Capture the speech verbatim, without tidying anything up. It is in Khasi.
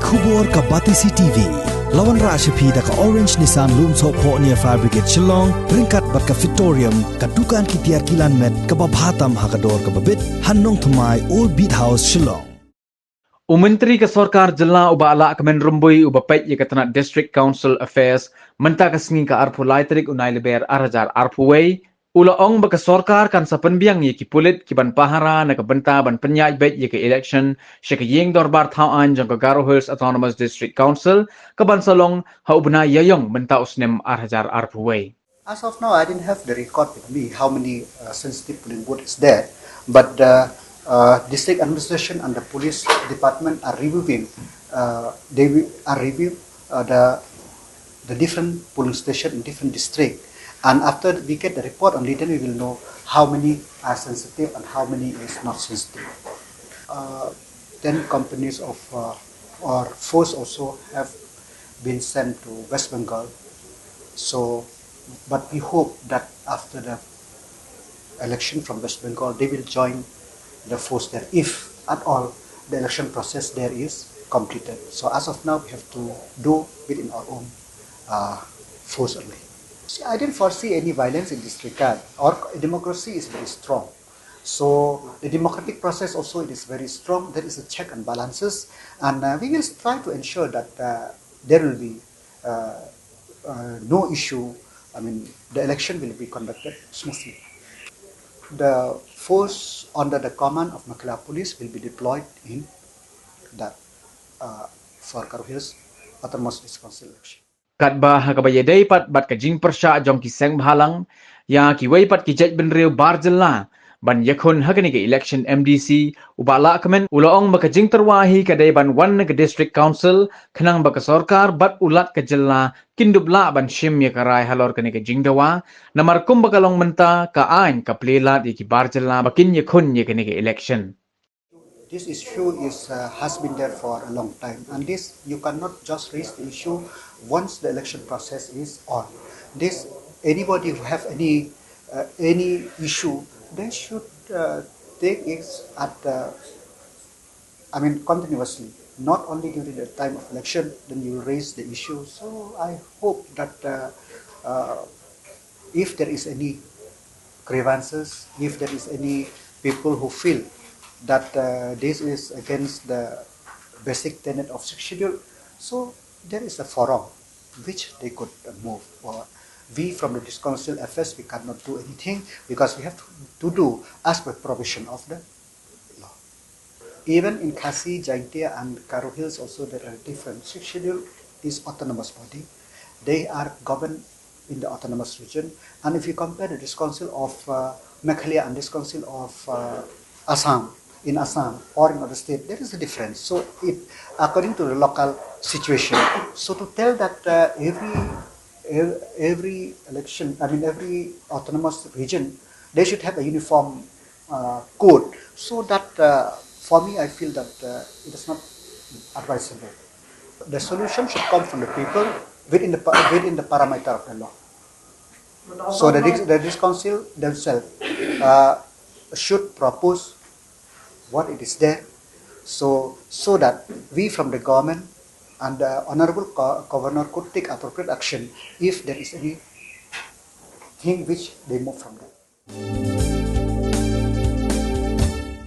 Khubor ka Batesi T V. La wanrah sha phi da ka Orange Nissan Lumsohphoh near Fire Brigade Shillong, ryngkat bad ka Fitorium, ka dukan ki tiar kilan met kaba bha tam ha ka dor kaba bit, ha Nongthymmai, Old Beat House, Shillong. U Myntri ka Sorkar Jylla u Bah Lahkmen Rymbui uba peit ïa ka tnat District Council Affairs mynta ka sngi ka arphew lai tarik u Nailyber ar hajar arphew wei, u la ong ba ka sorkar kan sa pynbiang ïa ki pulit ki ban pahara na ka bynta ban pynïaid beit ïa ka election sha ka ïing dorbar thaw aiñ jong ka Garo Hills Autonomous District Council ka ban sa long ha u bnai Ïaïong mynta u snem ar hajar arphew wei. As of now, I didn't have the record with me how many uh, sensitive polling booth is there, but the uh, district administration and the police department are reviewing. Uh, they wi- are review uh, the the different polling station in different district, and after we get the report only, then we will know how many are sensitive and how many is not sensitive. Uh, Ten companies of uh, or force also have been sent to West Bengal. So, but we hope that after the election from West Bengal, they will join the force there if at all the election process there is completed. So as of now, we have to do within our own uh, force only. See, I didn't foresee any violence in this regard. Our democracy is very strong. So the democratic process also, it is very strong. There is a check and balances, and uh, we will try to ensure that uh, there will be uh, uh, no issue. I mean, the election will be conducted smoothly. The force under the command of Meghalaya Police will be deployed in that uh, for Garo Hills Autonomous District Council election. Katba ha kaba ïadei pat bad ka jingpyrshah jong ki seng bhalang ïa kiwei pat ki jaitbynriew bar jylla ban ïakhun ha kane ka election M D C, u Bah Lahkmen u la ong ba ka jingtyrwa hi ka dei ban wan na ka District Council, khnang ba ka sorkar bad u Lat ka jylla kin dup lah ban shim ïa ka rai halor kane ka jingdawa, namar kumba ka long mynta ka aiñ ka plie lad ïa ki bar jylla ba kin ïakhun ïa kane ka election. This issue is uh, has been there for a long time, and this you cannot just raise the issue once the election process is on. This, anybody who have any uh, any issue, they should uh, take it at uh, I mean, continuously, not only during the time of election, then you will raise the issue. So I hope that uh, uh, if there is any grievances, if there is any people who feel that uh, this is against the basic tenet of Sixth Schedule, so there is a forum which they could uh, move. Or we from the District Council F S, we cannot do anything because we have to, to do as per provision of the law. Even in Khasi, Jaintia and Garo Hills also there are different. Sixth Schedule is autonomous body. They are governed in the autonomous region. And if you compare the District Council of uh, Meghalaya and District Council of uh, Assam, in Assam or in other state, there is a difference. So it, according to the local situation. So to tell that uh, every ev- every election, I mean every autonomous region, they should have a uniform uh, code. So that uh, for me, I feel that uh, it is not advisable. The solution should come from the people within the pa- within the parameter of the law. So the dis- the District Council themselves uh, should propose what it is there, so so that we from the government and the honorable co- governor could take appropriate action if there is anything which they move from that.